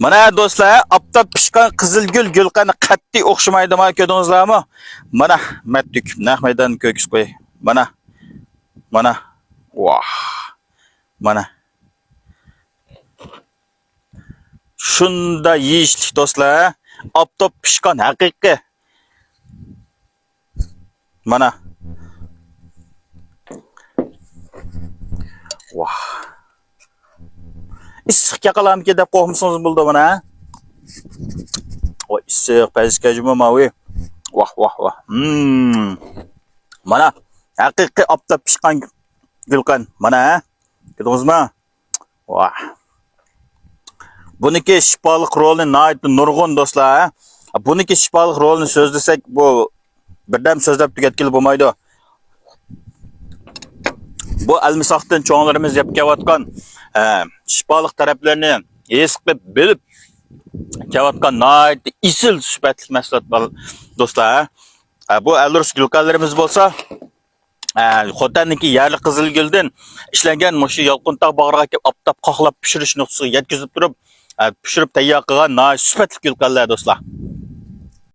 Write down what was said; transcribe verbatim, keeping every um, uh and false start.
مانا دوستلار، ئاپتاپ پىشقان قىزىلگۈل گۈلقەنت قەتئىي ئوخشىمايدۇ، مانا كۆردىڭىزلەرمۇ؟ مانا مەتتۈك، نەق مەيدان كۆرگۈزۈپ قوياي. مانا، مانا، ۋاھ، مانا. شۇنداق يېيىشلىك دوستلار، ئاپتاپ پىشقان ھەقىقىي. مانا. ۋاھ. ئىسسىق ياقىلامىكىن دەپ قورقمىسىڭىز بولىدۇ مانا. ۋاي ئىسسىق، پەيزى كەجمۇ ماۋى. ۋاھ، ۋاھ، ۋاھ. مم. مانا ھەقىقىي ئاپتاپ پىشقان گۈلقەنت. مانا، ھە؟ كۆردىڭىزمۇ؟ ۋاھ. بۇنىڭكى شىپالىق رولى ناھايىتى نۇرغۇن دوستلار، ھە؟ بۇنىڭكى شىپالىق رولىنى سۆزلىسەك، بۇ بىردەم سۆزلەپ تۈگەتكىلى بولمايدۇ. بۇ ئەلمىساقتىن چوڭلىرىمىز يەپ كېلىۋاتقان، ئە، شىپالىق تەرەپلىرىنى ھېس قىلىپ، بىلىپ كېلىۋاتقان ناھايىتى ئېسىل سۈپەتلىك مەھسۇلات بار، دوستلار. ئە، بۇ ئەلرۇس گۈلقەنتلىرىمىز بولسا، ئە، خوتەندىكى يەرلىك قىزىلگۈلدىن ئىشلەنگەن، مۇشۇ يالقۇنتاغ باغرىغا كېلىپ ئاپتاپ قاقلاپ پىشۇرۇش نۇقتىسىغا يەتكۈزۈپ تۇرۇپ، ئە، پىشۇرۇپ تەييار قىلغان ناھايىتى سۈپەتلىك گۈلقەنتلەر، دوستلار.